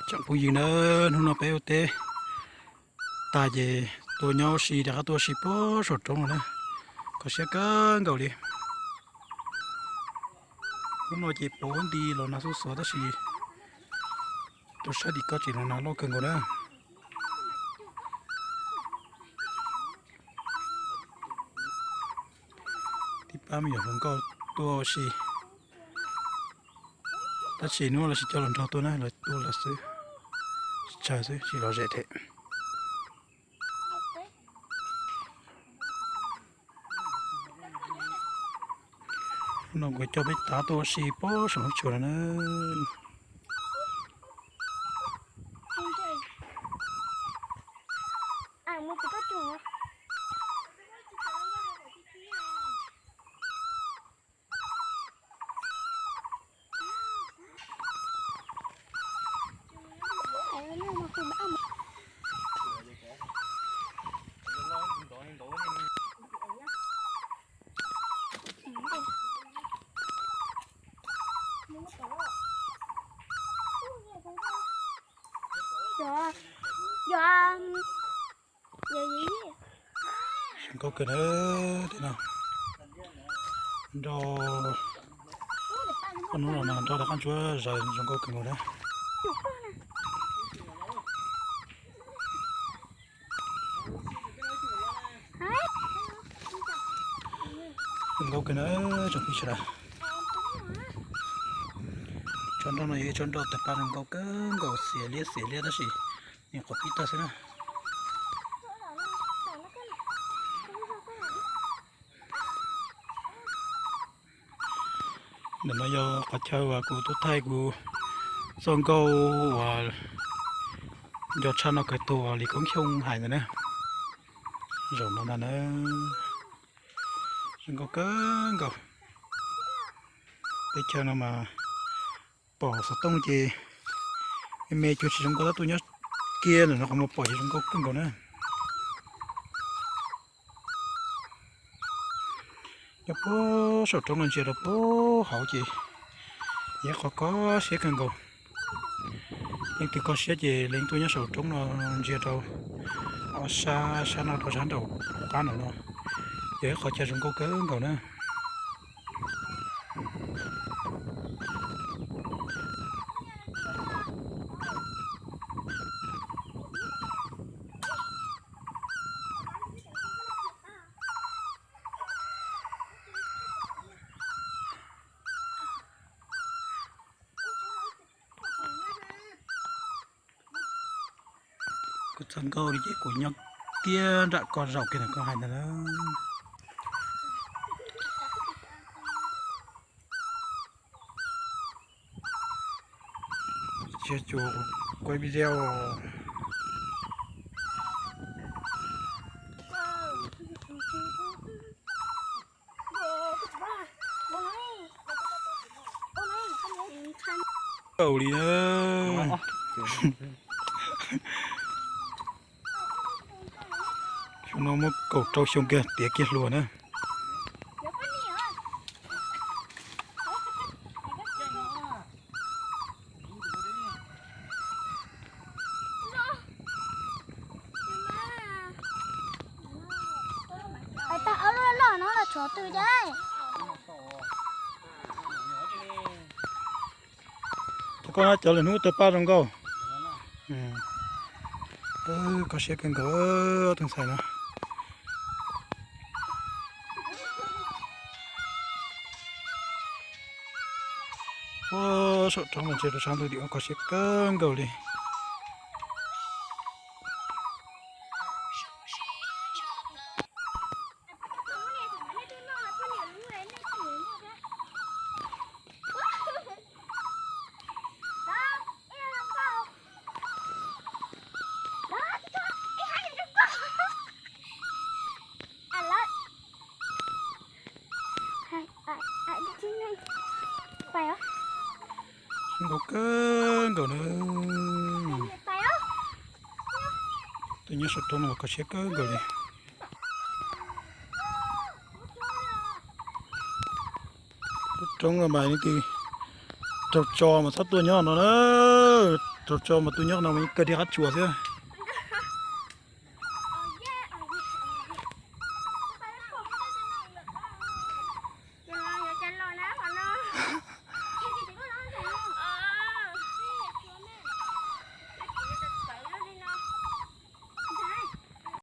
Tsoom phooj ywg na, hnub no peb ua teb tag ces tuaj nyob ua si, rov qab tuaj ua si puag saum roob no na. Kho siab kawg nkaus li. Hnub no ces puv nti los nag xuj xuav tab sis tuaj saib tim ko tseem los nag loj kawg nkaus na. Tib pab me nyuam hluas nkauj tuaj ua si, tab sis hnub no lawv tsis coj los nrog tuaj na, lawv tuaj lawm xwb, tsis tsawg xwb, tsis lom zem thiab. Hnub no kuv coj peb tav tuaj ua si puag saum lub tshua no na. Zoo nkauj kawg na, tej no nroj, ob hnub no nroj rov qab ntsuab zom, zoo nkauj kawg nkaus na. Zoo nkauj kawg na tsoom phooj ywg sawv daws. Tsob nroj no yog ib tsob nroj tawg paj zoo nkauj kawg nkaus, xiav liab xiav liab tab sis nws qhuav pib tag xwb na. Ntawm no yog qhov chaw uas kuv tuaj thaij kuv txoj nkauj uas nco tshaj no kawg tuaj uas Lis Koob Xyooj hais ntawd na. Zaum no ntag na, zoo nkauj kawg nkaus. Teb chaws no mas pom xov tooj ces me me cuag tsis zoo nkauj tab, tuaj nyob kiag ntawm no qhov muag pom ces zoo nkauj kawg nkaus na. Nyob puag saum roob no ntsia rau puag hauv ces yog ib qho kho siab kawg nkaus. Leej twg kho siab ces leej tuaj nyob saum roob no ntsia rau ob sab, sab no rau sab nraum qab nraum no, yog ib qho chaw zoo nkauj kawg nkaus na. Kuv txog nkauj li ces kuv nyob kiag nram ko zaum kiag ntawm koj hais ntawd na. Tsis cuag kuv quaj video. Kaus li na. Xyoo no muaj kaum rau xyoo kiag tiav kiag hluas na. Hais tau ob lub loj no los tshuav twg de. Cov koj no cov lwm hnub tawg paj zoo nkauj. Kho siab kawg nkaus ob tug ntxhais no. Ua saum roob no ntsia rau sab ntug tim ub kho siab kawg nkaus li. Zoo nkauj kawg nkaus na. Tuaj nyob saum roob no mas kho siab kawg nkaus li. Lub roob no mas leej twg Raug tso mas txhob tuaj nyob no na. Raug tso mas tuaj nyob no mas yeej kawg li qab tsuas thiab.